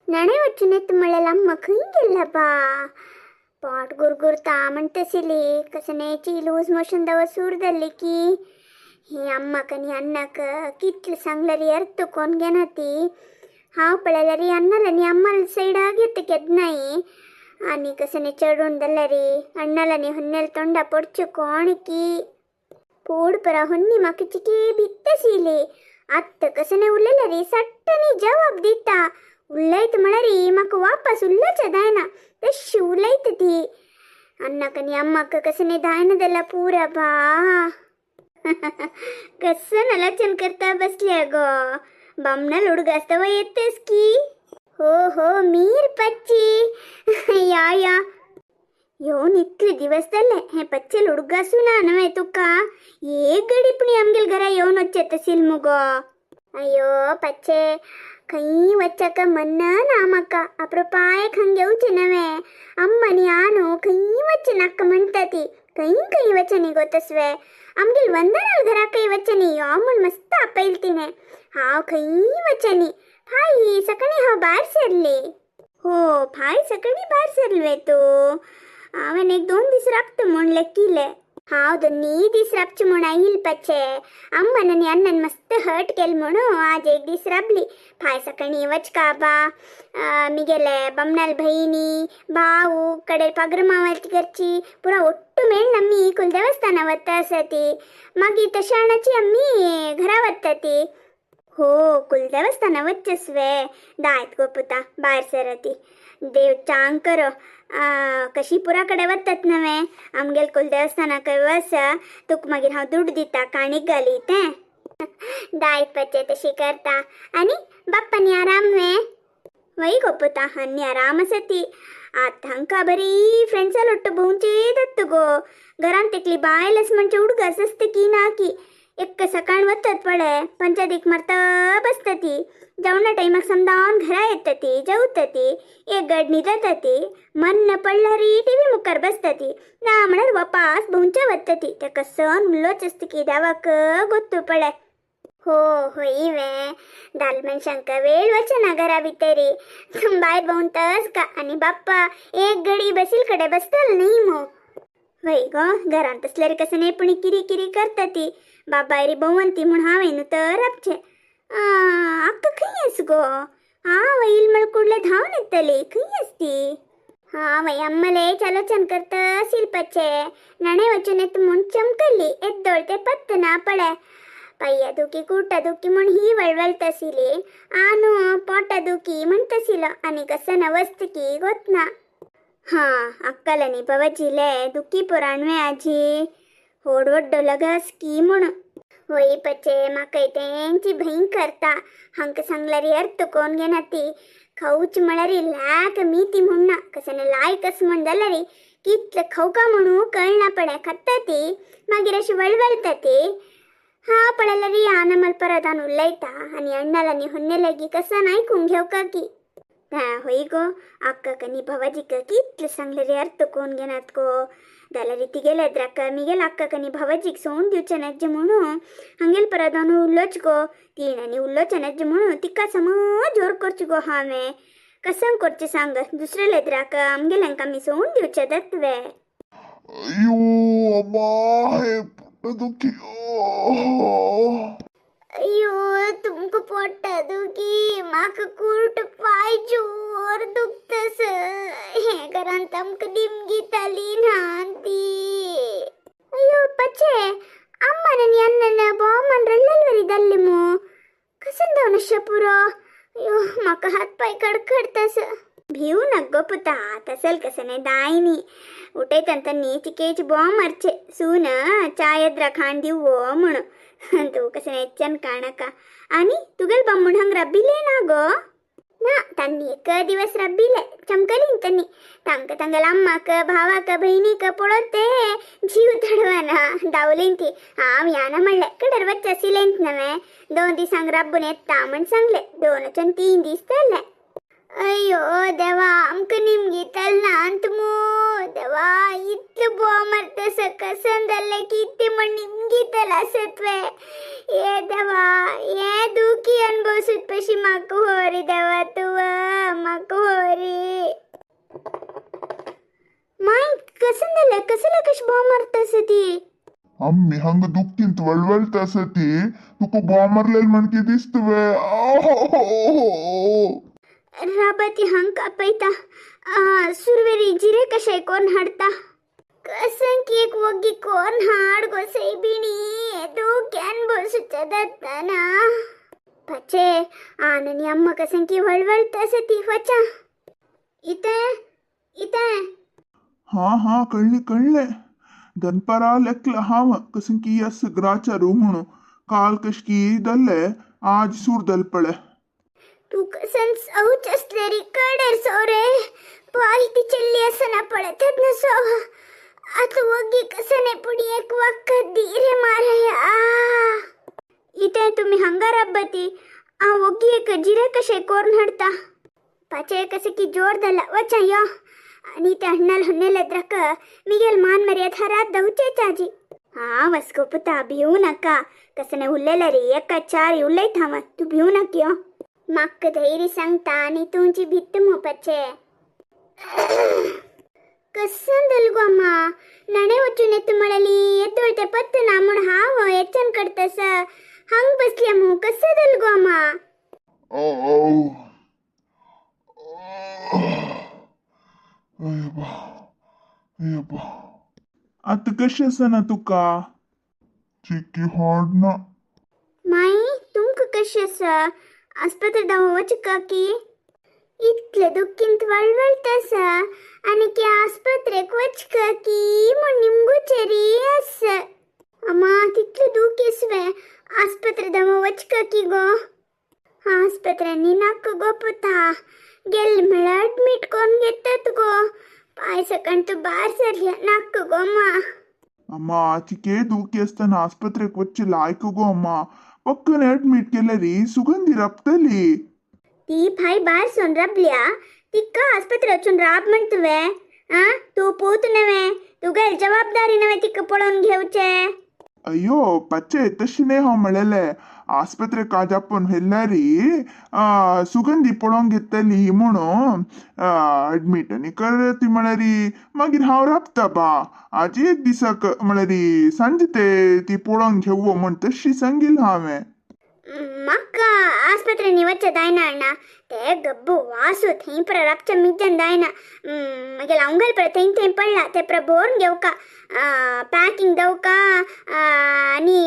नणे वचून येत म्हळ्यार अम्मा खंय गेला बा? पोट गुरगुरता म्हणतसिली कसनेची लूज मोशन दवा सूर जाल्ली की हे अम्माक आनी अण्णाक कितलें सांगल्यार अर्थ कोण घेना ती. हांव पळयल्यार अण्णाल आनी अम्माल सैडाक येता केन्नाय आनी कसने चडून जाल्यार अण्णाल आनी होन्नेल तोंडा पडचो कोण की पोड परा होन्नी म्हाका चिके भित्तशिली. आत्त कसने उलयल्यार सट्टनी जवाब दिता. उलयत म्हळ्यार म्हाका वापस उलोवचें जायना तशी उलयता ती. अण्णाक आनी अम्माक कसने जायना जाल्यार पुरा बा. कसं नलाचन करता बसल्या गो. बामणाल उडगास तवा येतेस की. हो हो मीर पच्ची या या येवन इतले दिवस जाले हे पच्चेल उडगासू ना नव्हे तुका. एक गडी पुणी आमगेल घरा येवन वच्चे तसील मुगो. अय्यो पच्चे खंय वच्चाक मन्न ना म्हाका. अप्रुपाय खंय घेवचें नव्हे. अम्मा आनी आनू खंय वच्चें नाका म्हणटा ती. खंय खंय वचनी गो तसवे. आमगेल वंदनाल घराकय वचनी यो म्हूण मस्त आपयल तिणें. हांव खंय वचनी. फाय सकाळी हांव भायर सरली. हो फाय सकाळी भायर सरले तूं. हांवें एक दोन दीस राबता म्हूण लेखिले. हांव दोन्ही दीस राबचे म्हूण आयल पचे. अम्मान आनी अण्णान मस्त हर्ट केल म्हणून आज एक दीस राबली. फाय सकाळी वचका बा मिगेले बमनाल भयणी भाऊ कडेर पागर मावाची घरची पुरा ಒಟ್ಟು ಮೇಳ್ ನಮ್ಮಿ ಕುಲದೇವಸ್ಥಾನ वता आसा ती. मागीर तशाणाची आमी घरा वता ती. हो कुलदेवस्थाना वचस्वे दायत गो पुता भायर सरती देव चांग करो. कशी पुरा कडेन वतात नव्हे आमगेल कुलदेवस्थानाक वस तुका मागीर हांव दुड दिता काणीक घाली तें. दायत पचे तशी करता. आनी बाप्पानी आराम वे वय गो पुता आनी आराम आसा ती. आतां हांकां बरी फ्रेंड्सां लोट्ट भोंवचे दत्त गो. घरांत एकली बायल आसा म्हणजे उडगास आसता की ना की. एक सकाळ वतात पळय पंचायतीक मारता बसता ती. जेवणा टायमाक समजावन घरा येता ती जेवता ती एक गड न्हिदता ती. मन पडल्यार टीव्ही मुखार बसता ती. ना म्हळ्यार वपास भोंवचे वता ती. तेका सण उलोच आसता की देवाक गोत्तू पळय. हो होय वे दाल मनशांक वेळ वचना घरा भितरी भायर भोंवतच का. आनी बाप्पा एक घडी बसील कडेन बसतल न्ही मू. वय गो घरांत आसल्यार कसं नाही पुणी किरी किरी करता ती. बाबायरी भोंवंती म्हूण हांवें न्हू तर राबचें. आक्का खंय आस गो? हांव येयल म्हळ कुडले धांवन येतली. खंय आस ती? हां वय अम्मले चालोचन करता शिल्पाचे नाणे वचून येत म्हूण चमकली येद्दोळ ते पत्त ना पळय. पांया दुखी कुटा दुखी म्हूण ही वळवळताशिली. आनू पोटा दुखी म्हणताशिलो आनी कसं ना वस्त की गोतना. हां अक्कलनी पवजिले दुखी पुराणवे आजी होड वड्डो लगास की म्हूण. वय पचे म्हाका तेंची भंय करता. हांकां सांगल्यार अर्थ कोण घेना ती. खावच म्हळ्यार लाक मीती म्हूण ना कसं लायक अस म्हूण जाल्यार कितलें खावका म्हणू कळना पळय. खाता ती मागीर अशी वळवळटा ती. हा पळयल्यार आना मलपरादान उलयता आनी अण्णाल आनी होन्ने लागी कसान आयकूंक घेवका की. होय गो अक्काक आनी भावाजीक कितलें सांगल्यार अर्थ कोण घेनात गो. जाल्यार तिगेल्या द्राक मिगेल अक्काक आनी भावाजीक सोडून दिवचें नाज्जे म्हणून हांगेल परत उलोच गो. तीण आनी उलोचें नाज्जे म्हणून तिका समज जोर करचो गो हांवें. कसं करचें सांग दुसऱ्या लेद्राक आमगेल्यांक आमी सोडून दिवचें दत्वे. अय्यो अम्मा हे पोट दुखी. अय्यो तुमकां पोटा दुखी म्हाका कुर्ट पांय जोर दुखतस. हे घरांत आमकां दिमगीताली न्हान ती. अय्यो पचे अम्मान आनी अण्णान बोमान रडलेल वरी जाल्ले मू. कसं जावन पुरो. अय्यो म्हाका हात पांय कडकडतस. भिवू नाक गो पुता तसल कसं नाही दायनी. उठयतान तन्नी चिकेची बॉम्ब मारचे सून चायद्रा खाण दिवो म्हणून. तूं कसं नेच्चन काणका. आनी तुगेल बामूण हंग रब्बिले ना गो? ना तन्नी एक दिवस रब्बिले चमकलीन तन्नी. तांकां तांगेल अम्माक भावाक भयणीक पळोवन ते जीव तडवना धांवलीन ती. हांव याना म्हणलें कडेर वच्च आशिल्लेंच नव्हे 2 दिसांक रब्बून येता म्हण सांगलें. 2 3 दीस जाले. अय्यो देवा आमकां निमगीतल नात मू. देवा इतलें बोव मारता सकसन जाल्लें कितें म्हण निमगीतल आसत वे. हे देवा हे दुखी अनुभवसूत पशी म्हाका हो रे देवा तूं म्हाका कसं झालं कसं कश बॉम्ब मारतास ती? आम्ही हंग दुःखींत वळवळत असती तुका बॉम्ब मारलेल म्हणकी दिसतवे. राबाती हंग कापयता सुरवेरी जिरे कशे कोण हाडता कसं की एक वग्गी कोण हाड गोसई बिणी डोक्यान बसूच्या दत्ताना पचे आननी अम्मा कसं की वळवळत असती वचा इथे इथे. हाँ हाँ कळले कळले दनपारा लेकला हांव कसं की अस ग्राचारू म्हणू काल कशकी दल्ले आज सूर दल पळे. तू कसं सौच असलेरी कडेर सोरे पालती चल्ली असना पळत न सो आता वग्गी कसं नाही पुढे एक वाक्क दी रे मारया. इथे तुम्ही हंगार अब्बती आ वग्गी एक जिरे कशे कोर्न हाडता पाचे कसे की जोर दಲ್ಲ वचा यो आणि ते हಣ್ಣल हन्नेल मिगेल मान मर्याद हरात दवचे चाजी. हा वस्को पुता भिवू नका कसने उल्लेला रे एका चारी उल्लयत हांव तू भिवू नका यो. म्हाका धैर्य सांगता आनी तुमची भित्त मोपाचे कसं दलगो अम्मा नणे वचून येत म्हळली येदोळते पत्त ना म्हूण हांव येच्यान करतस हंग बसल्या मू कसं दलगो अम्मा. अय्यप्पा. आता कशें आसना तुका? चिक्की हाड ना. माई तुमकां कशें आसा? आस्पत्रे धांव वचका की इतले दुःखींत वळवळत आसा आनी की आस्पत्रेक वचका की म्हूण निमगुचेरी आसा. अम्मा तितले दूख येसवे आस्पत्रे धांव वचका की गो? आस्पत्र्यांनी नाका गो पुता गेल म्हळ्यार ॲडमीट करून घेतात गो पाय सकाळ तूं भायर सरल्या नाका गो अम्मा. अम्मा चिके दुखी आसतना आस्पत्रेक वच्चे लायक गो अम्मा पक्कन ॲडमीट केल्यारी सुगंधी राबतली. ती फाय भायर सोन राबल्या तिका आस्पत्रे वचून राब म्हणतुवे आ तूं पूत नव्हे तुगेल जबाबदारी नव्हे तिका पळोवन घेवचे. अय्यो पच्चे तशें न्ही हांव म्हणलेलें आस्पत्रेक आज आपोवन व्हेल्यारी सुगंधी पळोवंक घेतली म्हणून ॲडमीट आनी कर ती म्हळ्यारी मागीर हांव राबता बा आज एक दिसाक म्हळ्यारी सांजे ते ती पळोवन घेवो म्हण तशी सांगिल्लें हांवें. म्हाका आस्पत्रेंनी वच्चें जायना अण्णा ते गब्बू वासू थंय परा राबचें मिज्जन जायना मागीर हांव पळय थंय थंय पडला ते परा भरून घेवका पॅकिंग दवका आनी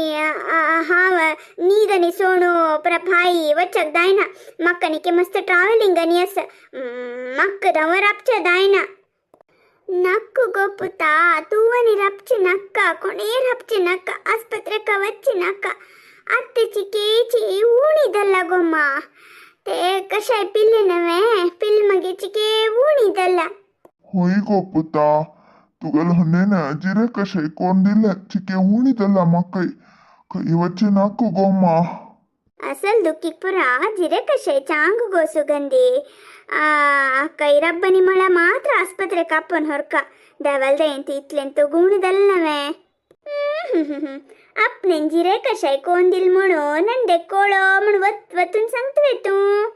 हांव न्हीद आनी सोणू परा भाई वच्चक जायना म्हाका न्ही मस्त ट्रावलिंग आनी आसा म्हाका धांव राबचें जायना. नाक्क गो पुता तूं आनी राबचें नाका कोणें राबचें नाका आस्पत्रेक वच्चें नाका. आत्ताची केची उणी दल्ला गो मा ते कशाय पिल्ले नव्हे पिल्ल मागीर चिके उणी दल्ला. होय गो पुता तुगेल हन्नेन जिरे कशें कोण दिले चिके उणी दल्ला म्हाकय खंय वच्चें नाका गो अम्मा. असल दुखीक पुरा जिरे कशे चांग गो सुगंधी ಕೈ ರಬ್ಬನಿ ಮೊಳ ಮಾತ್ರ ಆಸ್ಪತ್ರೆ ಕಾಪೊನ್ ಹೊರ್ಕ ದೇವಲ್ದ ಎಂತ ಇತ್ಲೆಂತ ಗುಣ ದಲ್ಲವೇ आपणेन जिरे कशाय कोण दिल म्हणून नंडे कोळो म्हण वत वतून सांगतवे तूं.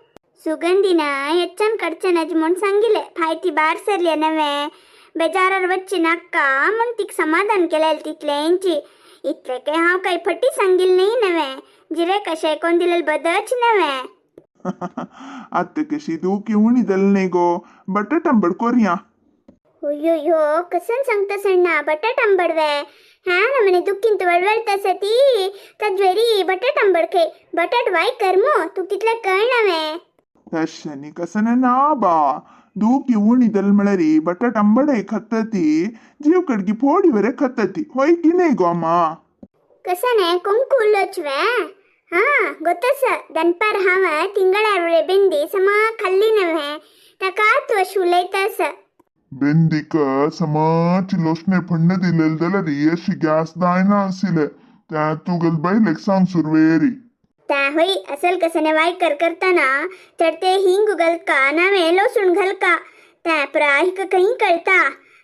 सुगंधिನ ಹೆಚ್ಚನ್ ಕಡ್ಚನಜ್ म्हण सांगिले फायती बार सरले नवे बेजारार वच्ची नाका म्हण तिक समाधान केलेल तितलेंची इतले काय हांव काही फटी सांगिल नाही नवे जिरे कशाय कोण दिलेल बदच नवे. आत्ता कशी दुखी उणी दल न्ही गो बटाट आंबट कोरया. ಅಯ್ಯೋಯ್ಯೋ ಕಸನ್ सांगता ಸಣ್ಣ ಬಟಾಟ್ ಅಂಬಡ್ವೆ ಹಾ ನಮ್ಮನೆ दुःखींत वळवळत ती तज्वेरी बटाट आंबड खे बटाट वाय कर्मो तुक तितले कळनावे. तशें न्ही कसं ना बा दुखी उणी दल म्हळ्यारी बटाट आंबडय खातती जीव कडकी फोडी वरे खातती होय की न्ही गो अम्मा? कसने कुंकू उलोचवे हा ಗೊತ್ತಸ ದನ್ಪಾರ್ ಹಾವ ತಿಂಗಳ ಬೆಂದಿ ಸಮ ಖಲ್ಲಿ ನವೆ ತಕ तू अशी उलयतास. बेंदीक समाची लोशणे फण्ण दिलेले जाल्यार अशी गॅस जायना आशिल्ले त्या तुगेल बायलेक सांग सुरवेरी. त्या होय असल कसने वाय कर करताना चढते हिंग घालका नवे लसूण घालका त्या प्रा हिक कहीं कळता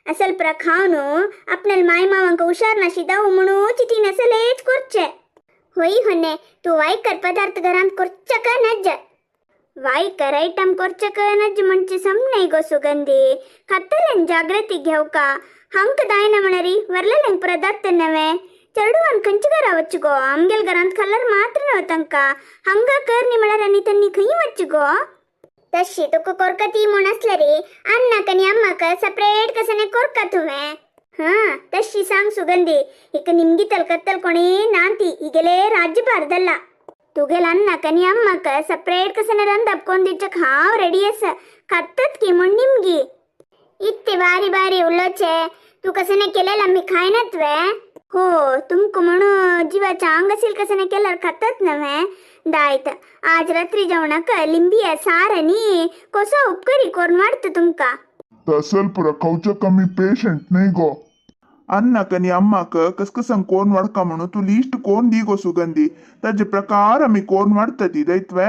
असल प्रा खावन आपल्याला माय मावांक हुशार नाशी दाऊ म्हणून चितीन असलेच करचे. होय होने तू वाय कर पदार्थ घरांत करच्या का नज्ज वायकर आयटम करचेक नज म्हणचे समनाय गो सुगंधी. खात्तल्यान जागृती घेवका. हांक दायना म्हणरी वरलेल्यांक पुरा दात्त नवे. चेडवान खंयच्या घरा वच्च गो? आमगेल घरांत खाल्ल्यार मात्र नव्ह तांकां. हांगा कर न्ही म्हळ्यार आनी तांणी खंय वच्च गो? तशी तुका कोरका ती म्हूण आसल्यारी अन्नाक आनी अम्माक सपरेट कसने कोरका तुवें. हा तशी सांग सुगंधी. इक निमगी तल कोणी नांती इगेले राज्य भारदल्ला. तुगेल अन्नाक आनी अम्माक सपरेट कसने रंदप कोण दिवचक हांव रेडी आसा. खात्तत की म्हूण निमगी. इत्ते बारी बारी उलोचे. तू कसने केलेलं आम्ही खायनात वे? हो तुमक म्हणून जीवाच्या अंग असेल कसने केल्यार खातात नव्हे? दायत आज रात्री जेवणाक लिंबिया सार आणि कसो उपकरी करून वाडत तुमका. तसल पुरा खावच्या कमी पेशंट नाही गो. अन्नाक आनी अम्माक कसकसन कोण वाडका म्हणून तूं लिस्ट कोण दी गो सुगंधी. ताजे प्रकार आमी कोण वाडटा ती दैतवे.